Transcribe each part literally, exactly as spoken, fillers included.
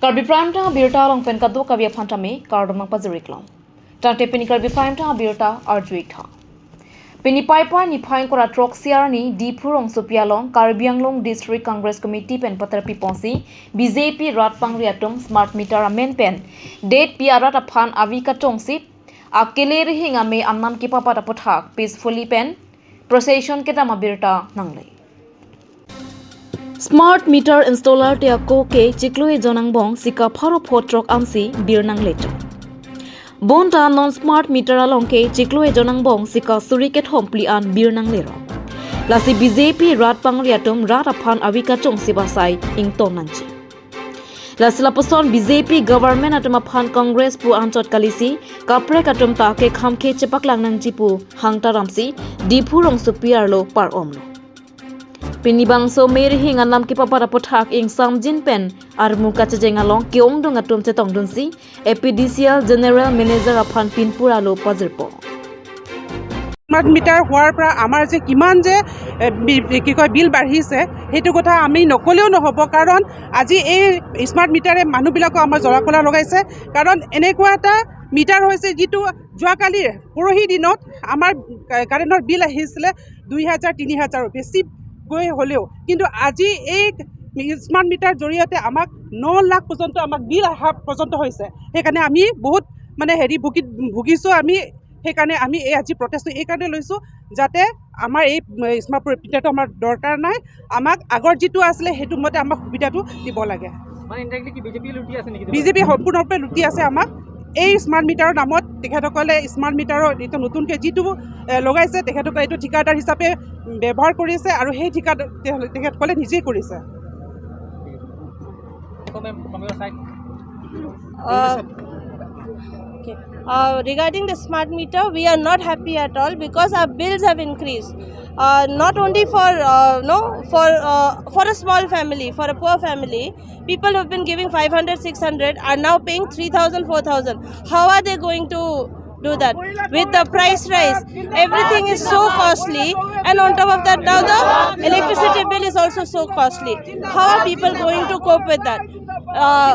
Karbi Prime Time abirta along pen kadokave aphan tame kardom nangpajir-ik long. Tangte pini Karbi Prime Time abirta arju-ik tha. Pini Paipai niphai ingkoi ra throk arni Diphu rongsopi along Karbi Anglong District Congress Committee pen patar piponsi B J P rat pangri atum smart meter amen pen detpi arat aphan avi kachongsi akele rihing amei anam kepapat aputhak peacefully pen procession kedam abirta nangle. Smart meter installer te ako ke chiklo ejon angbong sika pharo pho throk ansi bir nangle chot. Bonta non smart meter along ke chiklo ejon angbong sika suri kethom phli an bir nangle rok. Lasi B J P rat pangri atum rat aphan avi kachongsi ba sai ington nangji. Lasi lapuson B J P government atum aphan Congress pu anchot kalisi, kaprek atum ta kekhang ke chepaklang nangji pu hang taramsi Diphu rongsopi arlo par-omlo. Pini bangso mei rihing anam kepapat aputhak ingsamjin pen armu kachejeng along ke-ongdung atum chetongdunsi A P D C L General Manager aphan pinpur alo pajirpo. Smart meter হোৱাৰ পৰা আমাৰ যে কিমান যে এ, বি- কি কয় বিল বাঢ়িছে, সেইটো কথা আমি নক'লেও নহ'ব। কাৰণ আজি এই স্মাৰ্ট মিটাৰে মানুহবিলাকক আমাৰ জ্বলাকলা লগাইছে। কাৰণ এনেকুৱা এটা মিটাৰ হৈছে যিটো যোৱাকালি পৰহি দিনত আমাৰ কা- কাৰেণ্টৰ বিল আহিছিলে দুই হাজাৰ, তিনি হাজাৰৰ বেছিকৈ হ'লেও, কিন্তু আজি এই স্মাৰ্ট মিটাৰ জৰিয়তে আমাক ন লাখ পৰ্যন্ত আমাক বিল অহা পৰ্যন্ত হৈছে। সেইকাৰণে আমি বহুত মানে হেৰি ভুগি ভুগিছোঁ আমি। সেইকাৰণে আমি এই আজি প্ৰটেষ্টটো এইকাৰণে লৈছোঁ, যাতে আমাৰ এই স্মাৰ্ট মিটাৰটো আমাৰ দৰকাৰ নাই, আমাক আগৰ যিটো আছিলে সেইটো মতে আমাক সুবিধাটো দিব লাগে। মানে ইনডাইৰেক্টলি কি বিজেপি লুটি আছে নেকি? বিজেপি সম্পূৰ্ণৰূপে লুটি আছে আমাক। এই স্মাৰ্ট মিটাৰৰ নামত তেখেতসকলে স্মাৰ্ট মিটাৰৰ এইটো নতুনকৈ যিটো এ, লগাইছে, তেখেতসকলে এইটো ঠিকাদাৰ হিচাপে ব্যৱহাৰ কৰিছে আৰু সেই ঠিকা তেখেতসকলে নিজেই কৰিছে। Comment from your side. Uh, okay. Uh, regarding the smart meter, we are not happy at all because our bills have increased. Uh, not only for uh, no for uh, for a small family, for a poor family, people who've been giving five hundred, six hundred are now paying three thousand, four thousand. How are they going to do that? With the price rise, everything is so costly, and on top of that, now the electricity bill is also so costly. How are people going to cope with that? Uh,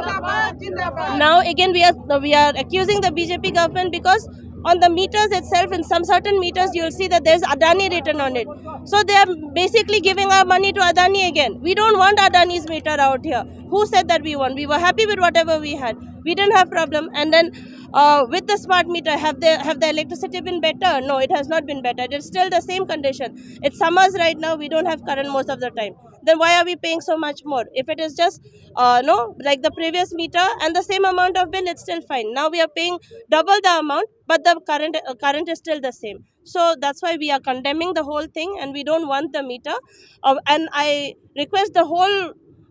now again, we are we are accusing the B J P government because on the meters itself, in some certain meters, you'll see that there's Adani written on it. So they are basically giving our money to Adani again. We don't want Adani's meter out here. Who said that we want? We were happy with whatever we had. We didn't have problem. And then uh, with the smart meter, have the have the electricity been better? No, it has not been better. It's still the same condition. It's summers right now. We don't have current most of the time. Then why are we paying so much more? If it is just uh, no, like the previous meter and the same amount of bill, it's still fine. Now we are paying double the amount, but the current uh, current is still the same. So that's why we are condemning the whole thing, and we don't want the meter. Uh, and I request the whole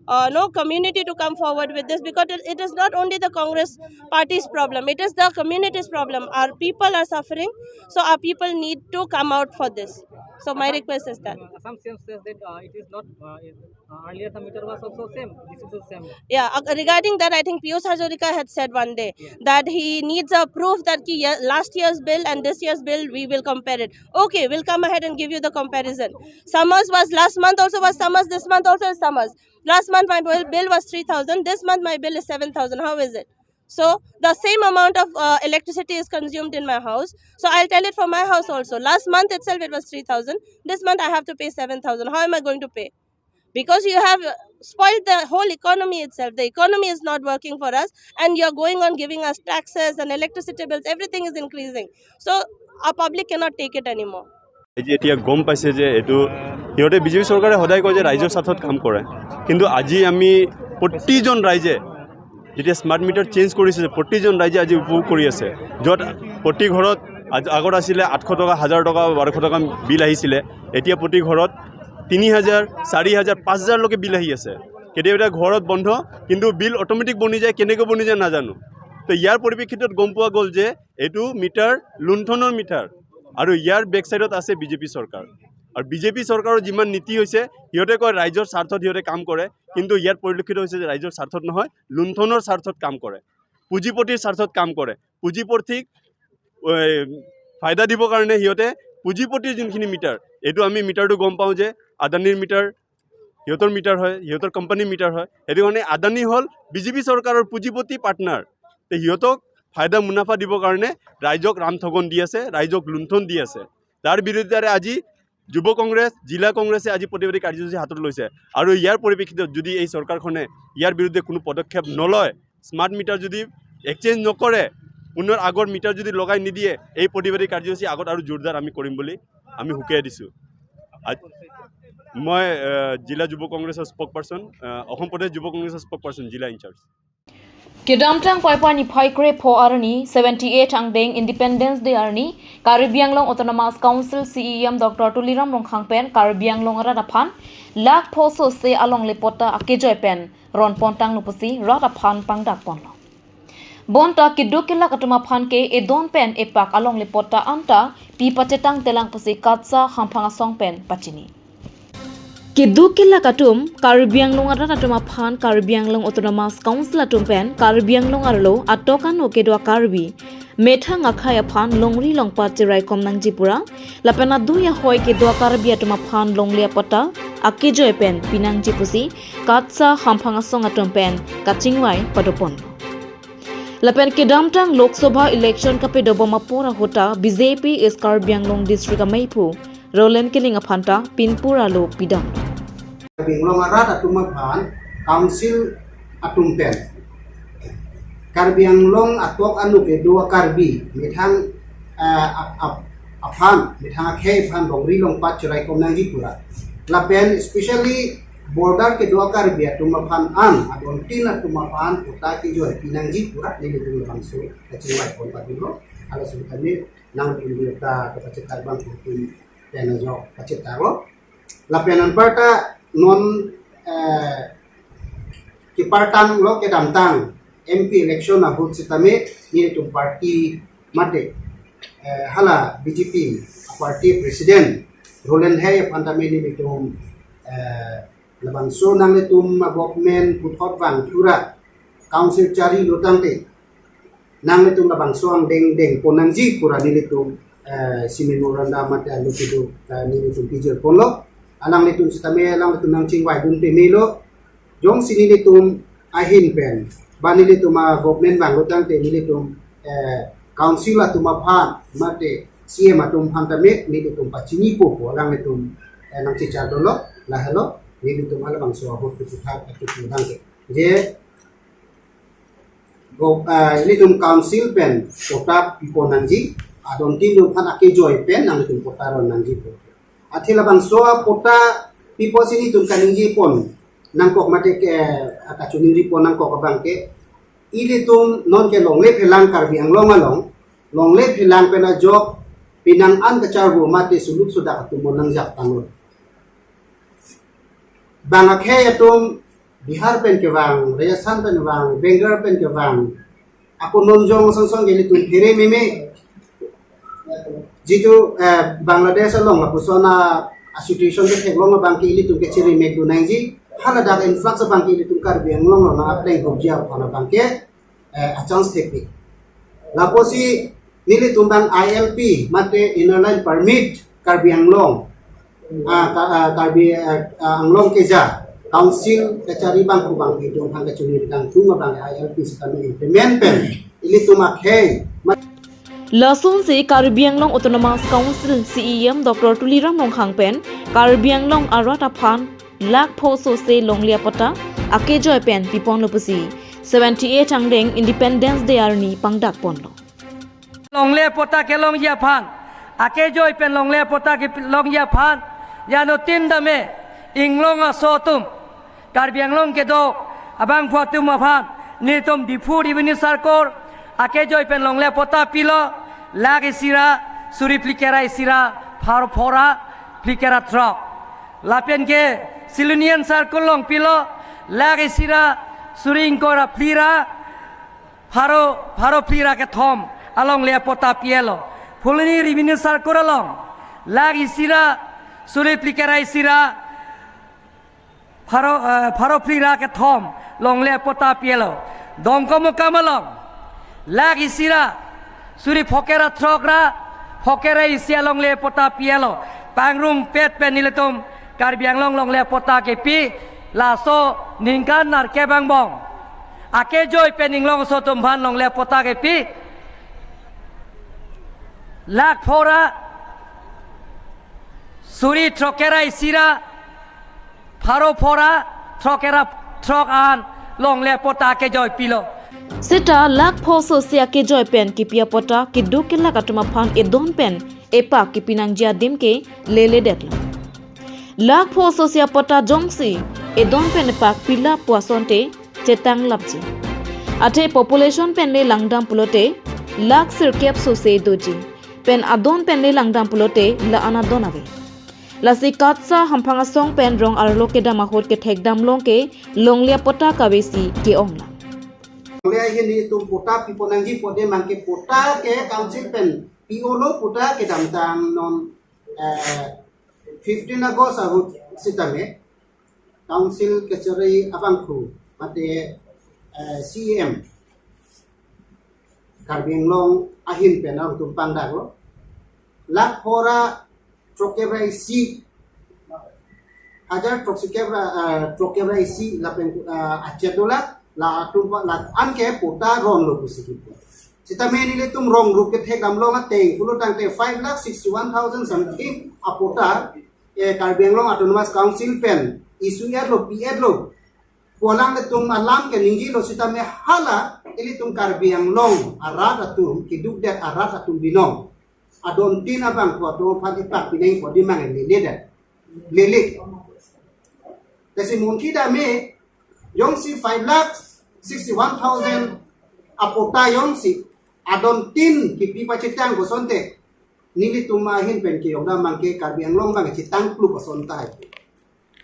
uh, no community to come forward with this, because it, it is not only the Congress party's problem; it is the community's problem. Our people are suffering, so our people need to come out for this. So my request is that. Assam C M says that uh, it is not. Uh, it, uh, earlier the meter was also same. This is the same. Yeah, uh, regarding that, I think Piyush Hazarika had said one day that he needs a proof that ki ye- last year's bill and this year's bill, we will compare it. Okay, we'll come ahead and give you the comparison. Summers was last month, also was summers, this month also is summers. Last month my bill, bill was three thousand, this month my bill is seven thousand. How is it? So the same amount of uh, electricity is consumed in my house. So I'll tell it for my house also. Last month itself it was three thousand. This month I have to pay seven thousand. How am I going to pay? Because you have uh, spoiled the whole economy itself. The economy is not working for us, and you're going on giving us taxes and electricity bills. Everything is increasing. So our public cannot take it anymore. আজি এতিয়া গম পাইছে যে এইটো সিহঁতে বিজেপি চৰকাৰে সদায় কয় যে ৰাইজৰ স্বাৰ্থত কাম কৰে, কিন্তু আজি আমি প্ৰতিজন ৰাইজে যেতিয়া স্মাৰ্ট মিটাৰ চেঞ্জ কৰিছে, প্ৰতিজন ৰাইজে আজি উপভোগ কৰি আছে। য'ত প্ৰতি ঘৰত আজ- আগত আছিলে আঠশ টকা, হাজাৰ টকা, বাৰশ টকা বিল আহিছিলে, এতিয়া প্ৰতি ঘৰত তিনি হাজাৰ, চাৰি হাজাৰ, পাঁচ হাজাৰলৈকে বিল আহি আছে। কেতিয়াবা ঘৰত বন্ধ, কিন্তু বিল অট'মেটিক বনি যায়। কেনেকৈ বনি যায় নাজানো। তো ইয়াৰ পৰিপ্ৰেক্ষিতত গম পোৱা গ'ল যে এইটো মিটাৰ লুণ্ঠনৰ মিটাৰ, আৰু ইয়াৰ বেক চাইডত আছে বিজেপি চৰকাৰ। আৰু বিজেপি চৰকাৰৰ যিমান নীতি হৈছে, সিহঁতে কয় ৰাইজৰ স্বাৰ্থত সিহঁতে কাম কৰে, কিন্তু ইয়াত পৰিলক্ষিত হৈছে যে ৰাইজৰ স্বাৰ্থত নহয়, লুণ্ঠনৰ স্বাৰ্থত কাম কৰে, পুঁজিপতিৰ স্বাৰ্থত কাম কৰে। পুঁজিপতিক এ, ফাইদা দিবৰ কাৰণে সিহঁতে পুঁজিপতিৰ যোনখিনি মিটাৰ, এইটো আমি মিটাৰটো গম পাওঁ যে আদানীৰ মিটাৰ, সিহঁতৰ মিটাৰ হয়, সিহঁতৰ কোম্পানীৰ মিটাৰ হয়। সেইটো কাৰণে আদানী হ'ল বিজেপি চৰকাৰৰ পুঁজিপতি পাৰ্টনাৰ। তে সিহঁতক ফাইদা মুনাফা দিবৰ কাৰণে ৰাইজক ৰাম ঠগন দি আছে, ৰাইজক লুণ্ঠন দি আছে। তাৰ বিৰুদ্ধে আজি যুৱ কংগ্ৰেছ, জিলা কংগ্ৰেছে আজি প্ৰতিবাদী কাৰ্যসূচী হাতত লৈছে। আৰু ইয়াৰ পৰিপ্ৰেক্ষিতত যদি এই চৰকাৰখনে ইয়াৰ বিৰুদ্ধে কোনো পদক্ষেপ নলয়, স্মাৰ্ট মিটাৰ যদি এক্সচেঞ্জ নকৰে, পুনৰ আগৰ মিটাৰ যদি লগাই নিদিয়ে, এই প্ৰতিবাদী কাৰ্যসূচী আগত আৰু জোৰদাৰ আমি কৰিম বুলি আমি সকীয়াই দিছোঁ। আজ-, মই, আহ, জিলা যুৱ কংগ্ৰেছৰ স্প'ক পাৰ্চন, আহ, অসম প্ৰদেশ যুৱ কংগ্ৰেছৰ স্প'ক পাৰ্চন, জিলা in-charge. Kedamtang Paipai niphai krepho arni, seventy-eight angdeng Independence Day arni, Karbi Anglong Autonomous Council C E M Doctor Tuliram Ronghang pen Karbi Anglong arat aphan lakh pho sose alongle patta akejoi pen ron pontanglo pusi rat aphan pangdak ponlo. Bonta keduk kelak atum aphan ke edon pen epak alongle patta anta pi pachetangtelang pusi KATSSA hamphang asong pen pachini. Keduk kelak atum, Karbi Anglong arat atum aphan Karbi Anglong Autonomous Council atum pen Karbi Anglong arlo atok ano kedo a-Karbi methang akhei aphan longri longpat cheraikom nangji pura, lapen adui ahoi kedo a-Karbi atum aphan longle apatta akejoi pen pinangji pusi KATSSA hamphang asong atum pen kachingvai padopon. Lapen kedamtang Lok Sabha election kapedobom apor ahut ta B J P East Karbi Anglong District ameiphu Roland Killing aphan ta pinpur alo pidam. Karbi Anglong arat atum aphan council atum pen Karbi Anglong atok ano kedo a-Karbi methang, eh, ap-, ap-, aphan, methang akhei aphan longri longpat cheraikom nangji pura. Lapen especially border kedo a-Karbi atum aphan an, adontin atum aphan patta kejoi pinangji pura nelitum labangso kachingvai pon padunlo. Halaso tame nangtum ta kapachethak abang atum pen ajok pachethaklo. Lapen anparta non, eh, kepartanglo kedamtang M P election ahut sitame nelitum party mate, eh, hala B J P party president Roland Hei aphan tame nelitum, eh, labangso nanglitum a-government puthot vang thura council charilo tangte nanglitum labangso angdeng dengpon nangji pura nelitum, eh, isi memorandum mate alo kedo, eh, nelitum pijir ponlo. Alanglitum sitame alanglitum nangchingvaidun pemelo. Jongsi nelitum ahin pen ba nelitum a-government vanglo tangte nelitum, eh, council atum aphan mate C M atum aphan tame nelitum pachinipo pu alanglitum, eh, nangchechardunlo. Lahelo nelitum halabangso ahut keputhak atum abang ke je go, ah, ilitum council pen patta pipon nangji, adontin atum aphan akejoi pen nanglitum patta ron nangji pu. Athe labangso patta pipo si nelitum kaningjepon nangkok mate ke, ah, kachiningri pon nangkok abang ke, ilitum non ke longle phelang Karbi Anglong along, longle phelang pen ajok pinang an kacharvo mate suluk sudak atum nangjap tanglo. Bang akhei atum Bihar pen kevang, Rajasthan pen vang, Bengal pen kevang. Ako nonjong song song ke ilitum phere meme. Jitu, eh, Bangladesh along lapuson a-situation ketheklong abang ke ilitum kechirimek dun nangji. Haladak influx abang ke ilitum Karbi Anglong along nang-apleng hobjia aphan abang ke, eh, a-chance thepi. Lapusi nelitum bang I L P mate Inner Line Permit Karbi Anglong, ah, Ka-, ah, Karbi, ah, ah, Anglong keja council kachari abang pu abang itum hang kachunir kangtung abang I L P sitame implement pen ilitum akhei ma- Lasonsi Karbi Anglong Autonomous Council C E M Doctor Tuliram Ronghang pen Karbi Anglong arat aphan lakh pho sose longle apatta akejoi pen piponlo pusi seventy-eight angdeng Independence Day arni pangdak ponlo. Longle patta kelongji aphan, akejoi pen longle patta kelongji aphan, jano tin dame inglong aso atum, Karbi Anglong kedo abangphu atum aphan nelitum Diphu Revenue Circle akejoi pen longle patta pilo, lakh isi ra suri phlikep ra isi ra pharo pho ra phlikep ra throk. Lapen ke Silonijan Circle along pilo, lakh isi ra suri ingkoi ra phli ra pharo, pharo phli ra kethom alongle patta pielo. Phuloni Revenue Circle along lakh isi ra suri phlikep ra isi ra pharo, eh, pharo phli ra kethom longle patta pielo. Dongkamukam along lakh isi ra suri phokep ra throk ra phokep ra isi alongle patta pielo. Pangrumpet pen nelitum Karbi Anglong longle patta kepi, laso ningkan nerkep angbong akejoi pen inglongso atum aphan longle patta kepi lakh phora suri throk kre isi ra pharo phora throk kre throk an longle patta kejoi pilo. Seta lakh pho sosi akejoi pen kipi apatta keduk kelak atum aphan edon pen epak kepi nangji adim ke leledetlo. Lakh pho sosi apatta jongsi edon pen epak pilap pu asonte chetanglapji. Athe population pen le langdam pulote lakh sirkep sose doji. Pen adon pen le langdam pulote la-an adon ave. Lasi KATSA hamphang asong pen rong arlo kedam ahut kethekdam long ke longle apatta kavesi ke-ong lang. Longle ahin nelitum patta pipo nangji pu adim abangke patta ke council pen pi-olo, patta kedamtang non, eh, fifteen August ahut sitame council kachari abangphu mate, eh, C E M Karbi Anglong ahin pen alangtum pangdaklo. Lakh phora throk kre isi, hajar throk sikep ra, eh, throk kre isi lapen, eh, achet dola, latum aphan la-an ke patta ronlo pusi kipu. Sitame nelitum rong rup kethekdam long ateng pulo tangte five lakh sixty-one thousand something apatta, eh, Karbi Anglong Autonomous Council pen issue etlo, pi-etlo pu alanglitum alam ke ningjelo, sitame hala ilitum Karbi Anglong arat atum, kedukdet arat atum binong adontin abangphu atum aphan epak pinangji pu adim abang lele det. Lele. Lasi monkey dam e, jongsi five lakh sixty-one thousand apatta jongsi adontin kipi pachetang pu asonte, nelitum ahin pen kejok dam abangke Karbi Anglong abang chetang kluk ason tahai.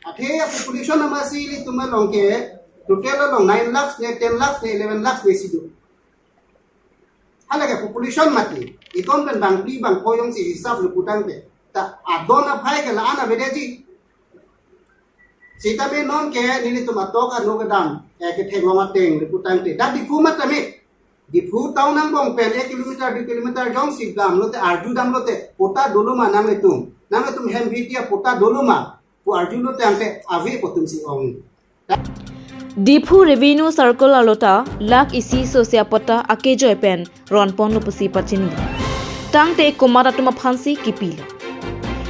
Athe population amatsi ilitum along ke total along nine lakhs ne, ten lakhs ne, eleven lakhs ne si do. Hala ke population mati. Itum pen bangphli bangpho jongsi hisap le pu tangte, ta adon aphai ke la-an avedetji. Sitame non ke nelitum atok ano kedam, eh, ketheklong ateng le pu tangte, dak Diphu matame. Diphu town angbong pen ek kilometer, dui kilometer jongsi damlote, arju damlote, patta dolo ma nanglitum? Nanglitum Hemphitia patta dolo ma pu arjulo tangte ave pu atumsi ong. Diphu Revenue Circle arlo ta lakh isi sosi apatta akejoi pen ronponlo pusi pachini. Tangte komat atum aphansi kipilo?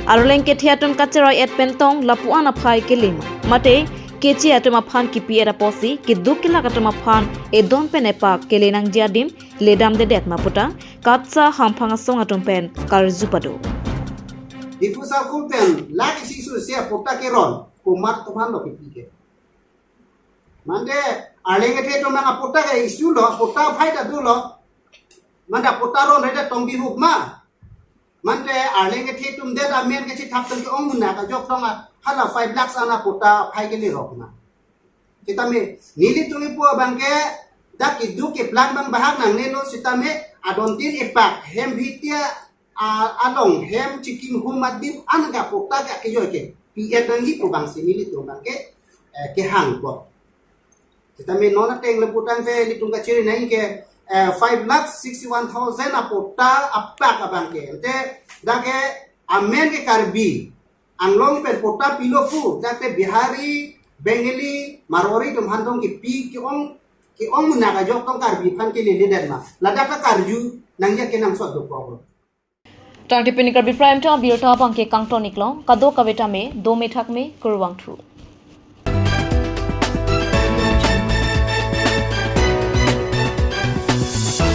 Arleng kethe atum kacherai-et pen tong lapu-an aphai kele ma? Mate keche atum aphan kipi-et apotsi keduk kelak atum aphan edon pen epak kele nangji adim ledamdedet ma puta KATSA hamphang asong atum pen karju pado. Diphu Circle pen lakh isi sosi apatta keron, komat atum aphanlo kipi ke? Mande arleng kethe atum nang apatta ke issue lo, patta aphai ta dolo. Mande patta ronre ta tong bihuk ma? Mande arleng kethe atum det amen kachethap tong ke-ong munak ajok tong a, hala five lakhs an apatta aphai kele rok ma? Sitame nelitum kipu abangke dak keduk keplang abang bahak nangnelo, sitame adontin epak Hemphitia, ah, along hem chikim hum adim an ke patta ke akejoi ke pi-et nangji pu abangsi nelitum abangke, eh, kehang po. Sitame non ateng le pu tangte nelitum kachiri nangji ke, eh, five lakh sixty-one thousand apatta apak abangke. Ante dak ke amen ke Karbi Anglong pen patta pilo pu, dak te Bihari, Bengali, Marwari atum aphan tong kipi ke-ong, ke-ong munak ajok tong Karbi aphan keleledetma? Ladak ta karju nangji kenangsot dokok. Tangte pini Karbi Prime Time abirta abangke kangton-iklong, kadokave tame dome thakme, kurvangthu.